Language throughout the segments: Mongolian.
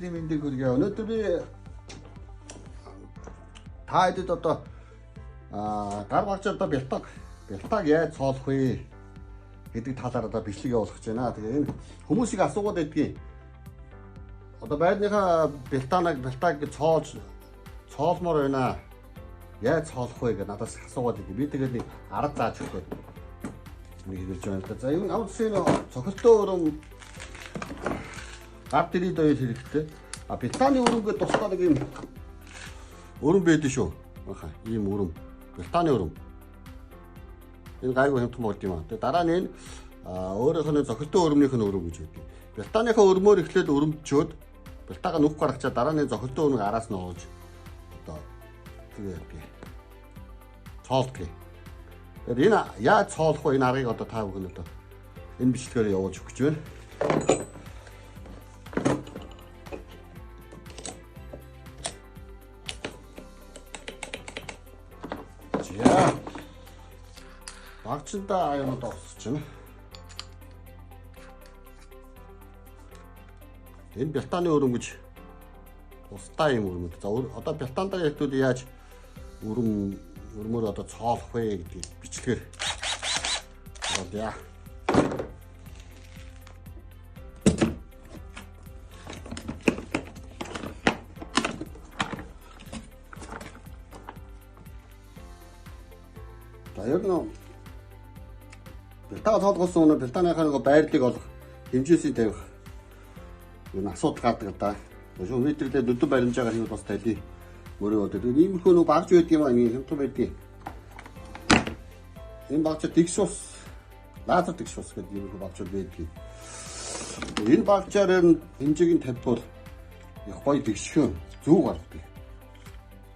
Өдрийн мэндийг хүргье. Өнөөдөр би та хэдэд одоо гар багч одоо бялтаг яаж цоолох вэ гэдэг талаар одоо бичлэг явуулах гэж байна. Тэгээ энэ хүмүүсийг асуугаад байдгийг. Одоо байрныхаа бялтаг цоолмоор байна. Яаж цоолох вэ гэж надаас асуугаад байдгийг. Би тэгээд нэг арга зааж өгөх гээд нэг хэлж байна л да. За энэ авц энэ цохилтын өрөм гар дэрийд хоёр хэрэгтэй. А бялтаны өрөм гэдэг тусдаа нэг юм өрөм байдаг шүү. Аха, ийм өрөм. Бялтаны өрөм. Энэ гайгүй хямдхан болд юм аа. Тэгээ дараа нь энэ өөрийнх нь зохилтын өрөмнийх нь өрөм гэж байдаг. Бялтаныхаа өрмөөр эхлээд өрөмчөөд бялтаага нүх гаргачаа дараа нь зохилтын өрөмийг араас нь оож одоо тэгээ яадаг. Цоолдог. Тэгэхээр энэ яаж цоолох вэ? Энэ аргыг одоо та бүхэн одоо энэ бичлэгээр явуулж өгч байна. За. Багчдаа аюунууд орсож байна. Энэ бялтаны өрөм гэж тусдаа юм өрөмөд. За одоо бялтаандаа хэлтүүд яаж өрмөр одоо цоолох вэ гэдгийг бичлэгээр болъё. За ер нь бялтаа цоолгосон өнө бялтааныхаа нөгөө байрлалыг олох хэмжээсийг тавих энэ асуудал гардаг л да. Шүүн метрлээ нүдэн баримжаагаар хийвэл бас тали мөрөө болдог. Тэгээд иймэрхүү нөгөө багж байдаг юм аа, ингэ хямдхан байдаг. Энэ багж тэгш ус, лазер тэгш ус гэдэг иймэрхүү багжууд байдаг. Энэ багжаар нь хэмжээг нь тавьбал их гоё тэгшхэн зүү гардаг.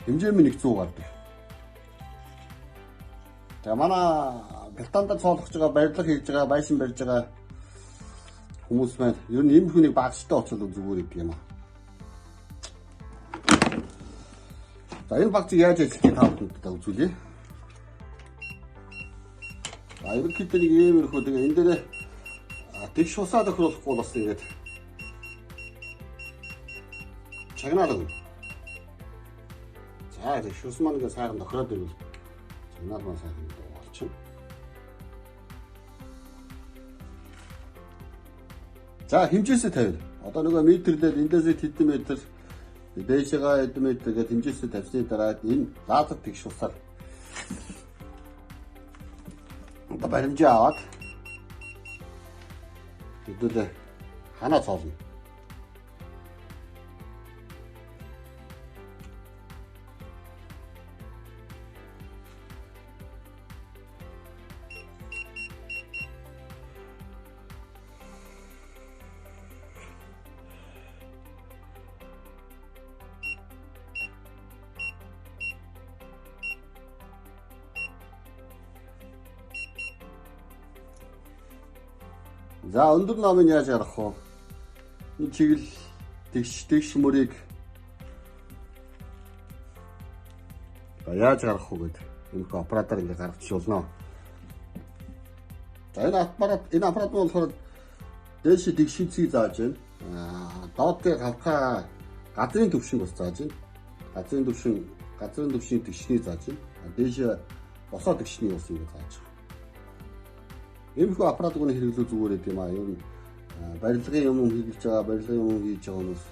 Хэмжээ минь их зүү гардаг. За манай бялтаандаа цоолох гэж байгаа, барилга хийж байгаа, байшин барьж байгаа хүмүүс маань ер нь иймэрхүү нэг багжтай очвол зүгээр гэдэг юм аа. За энэ багцыг яаж ажиллахыг та бүхэнд үзүүлье. За ерөнхийдөө нэг иймэрхүү тэгээ энэ дээр тэгш усаа тохируулахгүй бас ингээд чагнаал өгнө. За тэгш ус маань ингээд сайхан тохироод ирвэл чагнаал маань сайхан болчихно. За хэмжээсээ тавина. Одоо нөгөө метрлээд эндээсээ хэдэн метр, дээшээгээ хэдэн метр гэж хэмжээсээ тавьсны дараа энэ лазер тэгш усаар одоо баримжаа аваад хэдүүлээ ханаа цоолно. За өндөр номыг яаж гаргах вэ? Энэ чиглэл тэгш мөрийг яаж гаргах вэ гэдэг энэ оператор ингэ гаргачих болно. За энэ аппарат нь болохоор дээш тэгшийн цэг зааж байна. Доод хавхаа газрын төвшинг бас зааж байна. Газрын төвшин тэгшнийг зааж байна. Дээш босоо тэгшнийг бас ингэ зааж байна. Иймэрхүү аппаратыг хэрэглүү зүгээр гэдэг юм аа. Ер нь барилгын юм хийж байгаа, барилгын юм хийж байгаа хүмүүс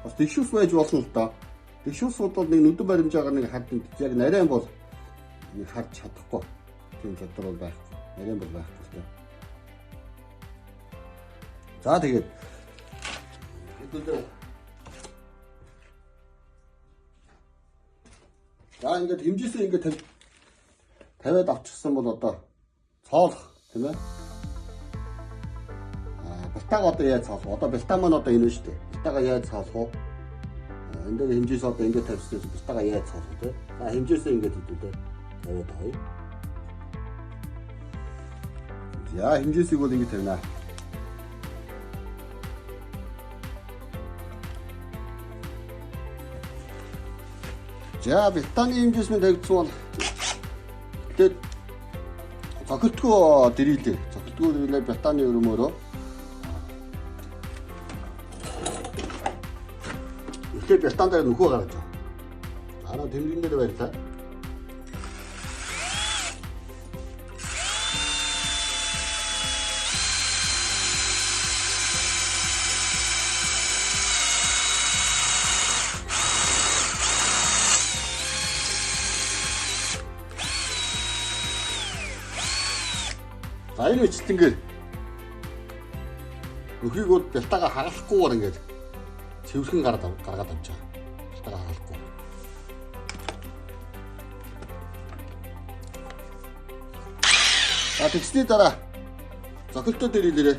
бас тэгш ус байж болно л доо. Тэгш ус бол нэг нүдэн баримжаагаар нэг хард яг нарийн бол нэг харж чадахгүй. Тийм чадвар бол байхгүй. Нарийн бол байхгүй л дээ. За тэгээд хэдүүлээ. За ингээд хэмжээсээ ингээд тавиад авчихсан бол одоо цоолох тийм ээ. Бялтаага одоо яаж цоолох вэ? Одоо бялтаа маань одоо энэ шүү дээ. Бялтаага яаж цоолох вэ? Энэ дээр хэмжээс одоо ингээд тавьснаас бялтаага яаж цоолох вэ? За хэмжээсээ ингээд хэдүүлээ тавиад авъя. За хэмжээсийг бол ингээд тавина. За бялтааны хэмжээс минь тавигдсан бол тэгээд зохилтгоо дэрэлээ. Зохилтгоо дэрэлээ бялтааны өрөмөөрөө Эхлээд бялтаан дээр нөхөө гаргаж байгаа. За нөө тэмдгэн дээр баярлалаа. За энэ бичлэнгээр нөхийг бол бялтаага хагалахгүйгээр ингээд цэвэрхэн гаргаад авч байгаа. Бялтаага хагалахгүй. За тэгсний дараа зохилтоо дээр илэрээ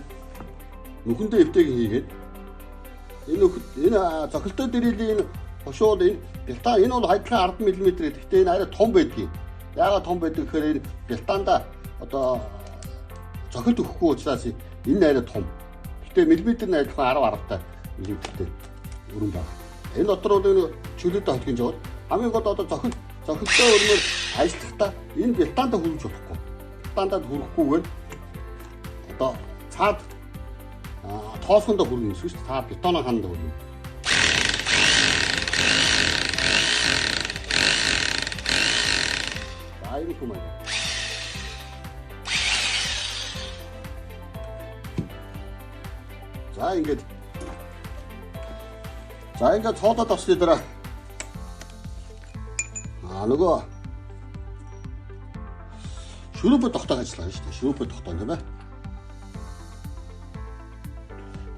нүхэндээ эвтэйг хийгээд энэ зохилтоо дээр илийн хошуул энэ бялтаа энэ бол хайдлага 10 мм. Гэхдээ энэ арай том байдгийг. Яагаад том байдаг гэхээр энэ бялтаанда одоо зохилт өгөхгүй учраас энэ арай том. Гэхдээ миллиметр нь адилхан 10 10-тай миллиметртэй өрөн байна. Энэ дотор бол энэ чөлөөтэй хотгийн жоод хамгийн гол одоо зохилттой өрнөөр ажиллахдаа энэ бялтаандаа хүрэж болохгүй. Бялтаандаа хүрэхгүйгээр одоо цаад тоосгондоо хүрнэ гэсэн шүү дээ. Цаад бетоны хананд хүрнэ. За ийм юм аа. За ингээд цоолоод авсны дараа нөгөө шүрүүпэ тогтоох ажиллагаа шүү дээ. Шүрүүпэ тогтоно тийм ээ.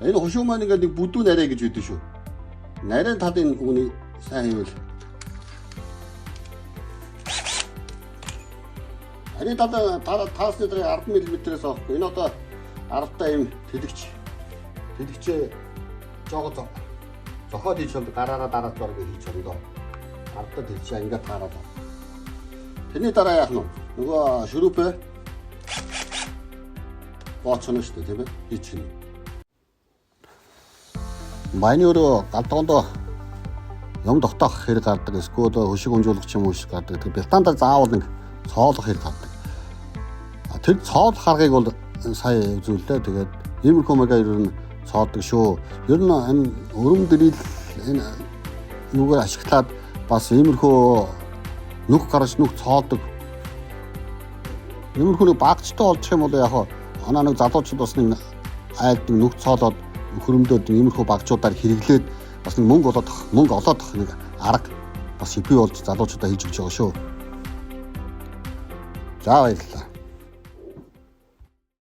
Энэ хошуу маань ингээд нэг бүдүү нарай гэж өгдөө шүү. Нарийн талын үгний сайн хийвэл нарийн тал таасны дараа 10 мм-ээс авахгүй. Энэ одоо 10-таа юм тэлэгчээ жоо зохиол хийж болдог гараараа дараад бараг хийж болно. 10-таа тэлэгчээ ингээд таарад. Тэрний дараа яах нь нөгөө шүрүүпэ бооцно шүү дээ тийм ээ. Хийчихнэ. Майны өрөө галдгоондоо юм тогтоох хэрэг гардаг. Эсвэл хөшиг унжуулах юм уу гардаг. Тэр бялтаандаа заавал нэг цоолох хэрэг гардаг. Тэр цоолох аргыг бол сая үзүүллээ. Тэгээд иймэрхүү маягаар ер нь цоолдог шүү. Ер нь энэ өрөм дэрэл энэ юугаар ашиглаад бас иймэрхүү нүх гарч нүх цоолдог. Иймэрхүү нэг багцтай олчих юм бол яг оноо нэг залуучууд бас нэг айлд нүх цоолоод хөрөмдөөд иймэрхүү багцуудаар хэрэглээд бас нэг мөнгө олоод нэг арга бас бий болж залуучуудаа хийж өгч байгаа шүү. За баярлалаа.